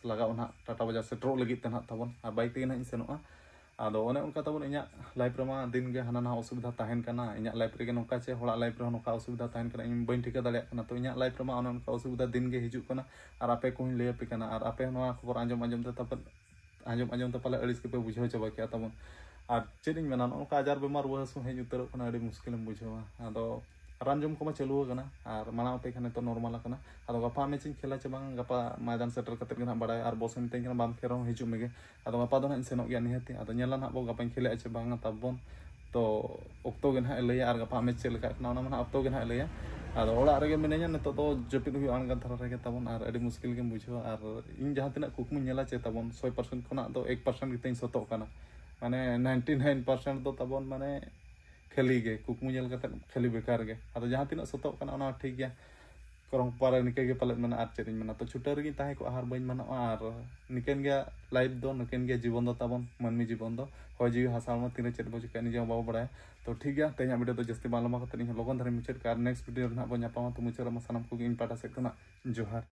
ᱞᱟᱜᱟᱜᱼᱟ ᱱᱟᱦᱟᱜ ᱴᱟᱴᱟ ᱵᱟᱡᱟᱨ ᱥᱮᱴᱮᱨᱚᱜ ᱞᱟᱹᱜᱤᱫ ᱛᱮ ᱱᱟᱦᱟᱜ ᱛᱟᱵᱚᱱ, ᱟᱨ ᱵᱟᱭᱤᱠ ᱛᱮᱜᱮ ᱱᱟᱦᱟᱜ ᱤᱧ ᱥᱮᱱᱚᱜᱼᱟ᱾ ᱟᱫᱚ ᱚᱱᱮ ᱚᱱᱠᱟ ᱛᱟᱵᱚᱱ ᱤᱧᱟᱹᱜ ᱞᱟᱭᱤᱯᱷ ᱨᱮᱢᱟ ᱫᱤᱱ ᱜᱮ ᱦᱟᱱᱟ ᱱᱟᱣᱟ ᱚᱥᱩᱵᱤᱫᱷᱟ ᱛᱟᱦᱮᱱ ᱠᱟᱱᱟ᱾ ᱤᱧᱟᱹᱜ ᱞᱟᱭᱤᱯᱷ ᱨᱮᱜᱮ ᱱᱚᱝᱠᱟ ᱪᱮ ᱦᱚᱲᱟᱜ ᱞᱟᱭᱤᱯᱷ ᱨᱮᱦᱚᱸ ᱱᱚᱝᱠᱟ ᱚᱥᱩᱵᱤᱫᱷᱟ ᱛᱟᱦᱮᱱ ᱠᱟᱱᱟ, ᱤᱧ ᱵᱟᱹᱧ ᱴᱷᱤᱠᱟᱹ ᱫᱟᱲᱮᱭᱟᱜ ᱠᱟᱱᱟ᱾ ᱛᱚ ᱤᱧᱟᱹᱜ ᱞᱟᱭᱤᱯᱷ ᱨᱮᱢᱟ ᱚᱱᱮ ᱚᱱᱠᱟ ᱚᱥᱩᱵᱤᱫᱷᱟ ᱫᱤᱱ ᱜᱮ ᱦᱤᱡᱩᱜ ᱠᱟᱱᱟ, ᱟᱨ ᱟᱯᱮ ᱠᱚᱦᱚᱸᱧ ᱞᱟᱹᱭ ᱟᱯᱮ ᱠᱟᱱᱟ, ᱟᱨ ᱟᱯᱮ ᱱᱚᱣᱟ ᱠᱷᱚᱵᱚᱨ ᱟᱸᱡᱚᱢ ᱟᱸᱡᱚᱢ ᱛᱮ ᱛᱟᱯᱮ ᱟᱸᱡᱚᱢ ᱟᱸᱡᱚᱢ ᱛᱮ ᱯᱟᱞᱮ ᱟᱹᱲᱤᱥ ᱜᱮᱯᱮ ᱵᱩᱡᱷᱟᱹᱣ ᱪᱟᱵᱟ ᱠᱮᱜᱼᱟ ᱛᱟᱵᱚᱱ᱾ ᱟᱨ ᱪᱮᱫ ᱤᱧ ᱢᱮᱱᱟ, ᱱᱚᱜᱼᱚ ᱱᱚᱝᱠᱟ ᱟᱡᱟᱨ ᱵᱮᱢᱟᱨ ᱨᱩᱣᱟᱹ ᱦᱟᱹᱥᱩ ᱦᱮᱡ ᱩᱛᱟᱹᱨᱚᱜ ᱠᱟᱱᱟ, ᱟᱹᱰᱤ ᱢᱩᱥᱠᱤᱞᱮᱢ ᱵᱩᱡᱷᱟᱹᱣᱟ᱾ ᱟᱫᱚ ᱨᱟᱱ ᱡᱚᱢ ᱠᱚᱢᱟ ᱪᱟᱹᱞᱩ ᱟᱠᱟᱱᱟ, ᱟᱨ ᱢᱟᱲᱟᱝ ᱟᱯᱮ ᱠᱷᱟᱱ ᱱᱤᱛᱚᱜ ᱱᱚᱨᱢᱟᱞ ᱟᱠᱟᱱᱟ᱾ ᱟᱫᱚ ᱜᱟᱯᱟ ᱢᱮᱪ ᱤᱧ ᱠᱷᱮᱞᱟ ᱪᱮ ᱵᱟᱝ, ᱜᱟᱯᱟ ᱢᱚᱭᱫᱟᱱ ᱥᱮᱴᱮᱨ ᱠᱟᱛᱮᱫ ᱜᱮ ᱱᱟᱦᱟᱜ ᱵᱟᱲᱟᱭᱟ᱾ ᱟᱨ ᱵᱚᱥ ᱮ ᱢᱤᱛᱟᱹᱧ ᱠᱟᱱᱟ, "ᱵᱟᱢ ᱠᱷᱮᱞ ᱨᱮᱦᱚᱸ ᱦᱤᱡᱩᱜ ᱢᱮᱜᱮ᱾" ᱟᱫᱚ ᱜᱟᱯᱟ ᱫᱚ ᱱᱟᱦᱟᱜ ᱤᱧ ᱥᱮᱱᱚᱜ ᱜᱮᱭᱟ ᱱᱤᱦᱟᱹᱛᱤ᱾ ᱟᱫᱚ ᱧᱮᱞᱟ ᱱᱟᱦᱟᱜ ᱵᱚ, ᱜᱟᱯᱟᱧ ᱠᱷᱮᱞᱮᱜᱼᱟ ᱪᱮ ᱵᱟᱝᱟ ᱛᱟᱵᱚᱱ᱾ ᱛᱚ ᱚᱠᱛᱚ ᱜᱮ ᱱᱟᱦᱟᱜ ᱮ ᱞᱟᱹᱭᱟ, ᱟᱨ ᱜᱟᱯᱟ ᱢᱮᱪ ᱪᱮᱫ ᱞᱮᱠᱟᱜ ᱠᱟᱱᱟ, ᱚᱱᱟ ᱢᱟ ᱱᱟᱦᱟᱜ ᱚᱠᱛᱚ ᱜᱮ ᱱᱟᱦᱟᱜ ᱮ ᱞᱟᱹᱭᱟ᱾ ᱟᱫᱚ ᱚᱲᱟᱜ ᱨᱮᱜᱮ ᱢᱤᱱᱟᱹᱧᱟ ᱱᱤᱛᱚᱜ ᱫᱚ, ᱡᱟᱹᱯᱤᱫ ᱦᱩᱭᱩᱜᱼᱟ ᱟᱬᱜᱟᱛ ᱫᱷᱟᱨᱟ ᱨᱮᱜᱮ ᱛᱟᱵᱚᱱ, ᱟᱨ ᱟᱹᱰᱤ ᱢᱩᱥᱠᱤᱞ ᱜᱮᱢ ᱵᱩᱡᱷᱟᱹᱣᱟ᱾ ᱟᱨ ᱤᱧ ᱡᱟᱦᱟᱸ ᱛᱤᱱᱟᱹᱜ ᱠᱩᱠᱢᱩᱧ ᱧᱮᱞᱟ ᱪᱮ ᱛᱟᱵᱚᱱ, ᱥᱚᱭ ᱯᱟᱨᱥᱮᱱᱴ ᱠᱷᱚᱱᱟᱜ ᱫᱚ ᱮᱠ ᱯᱟᱨᱥᱮᱱᱴ ᱜᱮᱛᱤᱧ ᱥᱚᱛᱚᱜ ᱠᱟᱱᱟ, ᱢᱟᱱᱮ ᱱᱟᱭᱤᱱᱴᱤ ᱱᱟᱭᱤᱱ ᱯᱟᱨᱥᱮᱱᱴ ᱫᱚ ᱛᱟᱵᱚᱱ ᱢᱟᱱᱮ ᱠᱷᱟᱹᱞᱤ ᱜᱮ, ᱠᱩᱠᱢᱩ ᱧᱮᱞ ᱠᱟᱛᱮ ᱠᱷᱟᱹᱞᱤ ᱵᱮᱠᱟᱨ ᱜᱮ᱾ ᱟᱫᱚ ᱡᱟᱦᱟᱸ ᱛᱤᱱᱟᱹᱜ ᱥᱚᱛᱚᱜ ᱠᱟᱱᱟ ᱚᱱᱟ ᱦᱚᱸ ᱴᱷᱤᱠ ᱜᱮᱭᱟ, ᱠᱚᱨᱚᱢ ᱠᱚᱯᱟᱞ ᱨᱮ ᱱᱤᱠᱟᱹ ᱜᱮ ᱯᱟᱞᱮᱫ ᱢᱮᱱᱟᱜᱼᱟ, ᱟᱨ ᱪᱮᱫ ᱤᱧ ᱢᱮᱱᱟ᱾ ᱛᱚ ᱪᱷᱩᱴᱟᱹᱣ ᱨᱮᱜᱤᱧ ᱛᱟᱦᱮᱸ ᱠᱚᱜᱼᱟ, ᱦᱟᱨ ᱵᱟᱹᱧ ᱢᱟᱱᱚᱜᱼᱟ᱾ ᱟᱨ ᱱᱤᱠᱟᱹᱱ ᱜᱮᱭᱟ ᱞᱟᱭᱤᱯᱷ ᱫᱚ, ᱱᱤᱠᱟᱹᱱ ᱜᱮᱭᱟ ᱡᱤᱵᱚᱱ ᱫᱚ ᱛᱟᱵᱚᱱ, ᱢᱟᱹᱱᱢᱤ ᱡᱤᱵᱚᱱ ᱫᱚ᱾ ᱦᱚᱭ ᱡᱤᱣᱤ ᱦᱟᱥᱟ ᱦᱚᱲᱢᱚ ᱛᱤᱱᱨᱮ ᱪᱮᱫ ᱵᱚ ᱪᱤᱠᱟᱹᱭᱟ ᱱᱤᱡᱮ ᱦᱚᱸ ᱵᱟᱵᱚ ᱵᱟᱲᱟᱭᱟ᱾ ᱛᱚ ᱴᱷᱤᱠ ᱜᱮᱭᱟ, ᱛᱮᱦᱮᱧᱟᱜ ᱵᱷᱤᱰᱤᱭᱳ ᱫᱚ ᱡᱟᱹᱥᱛᱤ ᱵᱟᱝ ᱞᱚᱢᱵᱟ ᱠᱟᱛᱮ ᱤᱧ ᱦᱚᱸ ᱞᱚᱜᱚᱱ ᱫᱷᱟᱨᱟᱧ ᱢᱩᱪᱟᱹᱫ ᱠᱟᱜᱼᱟ᱾ ᱟᱨ ᱱᱮᱠᱥᱴ ᱵᱷᱤᱰᱤᱭᱳ ᱨᱮ ᱱᱟᱦᱟᱜ ᱵᱚ ᱧᱟᱯᱟᱢᱟ᱾ ᱛᱚ ᱢᱩᱪᱟᱹᱫ ᱨᱮᱢᱟ ᱥᱟᱱᱟᱢ ᱠᱚᱜᱮ ᱤᱧ ᱯᱟᱦᱴᱟ ᱥᱮᱫ ᱠᱷᱚᱱᱟᱜ ᱡᱚᱦᱟᱨ᱾